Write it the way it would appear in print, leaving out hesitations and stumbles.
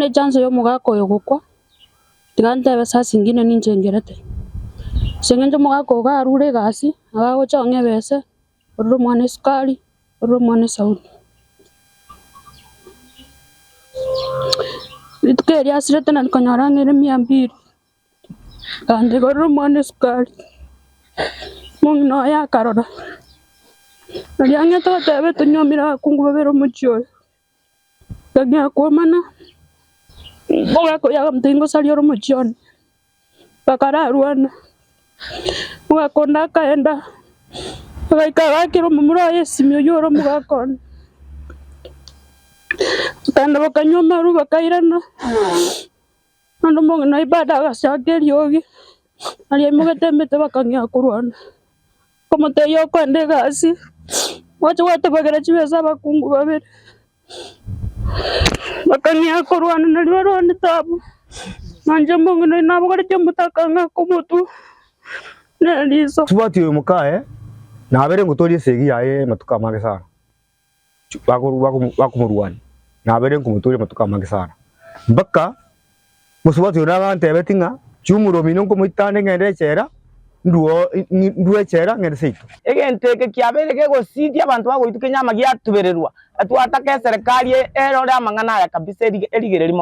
Bono echance ya omogaka oyo gokwa, tiga ntebe saa zingine ninche ngerete. Ase eng'encho omogaka oyo karure egasi, nabo agocha ong'e ebese, orure omwana esukari, orure omwana esauni. Rituko erio asirete nari konyora ng'a ere mia mbili, naende igorere omwana esukari, omong'ina oye akarora, naria ang'ete goteba tonyuomire abakungu babere omochie oyo. Akang'ea kwomana, omogaka oyio akamotebia ngosaria ore omochie one, bakararwana, omogaka onde akaenda, agaika agakera omomura oye esimi oywo ore omogaka one, bakaenda bakanywa amarwa bakairana, naende omong'ina oyio bado agachaka eriogi, aria aimogete emete bakang'ea korwana. Okomotebia okoenda egasi, gwacha gwatobagera chibesa abakungu babere, bakang'ea korwana nario barwanete abwo, nainche omong'ina oyio nabogoretie omote akang'aka omotwe na eriso. Tibwati oyo mokaye, nabere ngotoria esegi yaye amatuko amange sana, bakomorwania, nabere nkomotoria amatuko amange sana, mpaka Mosubati oyo nagantebetie ng'a chiumure omino nkomoita ande ng'ende echela, ndue ndue echela ng'ende seito. Egento eke kiabeire kegosiitia abanto bagoitwa kenyama giatubererwa, twataka eserekari erore amang'ana aya kabisa erigererie mono.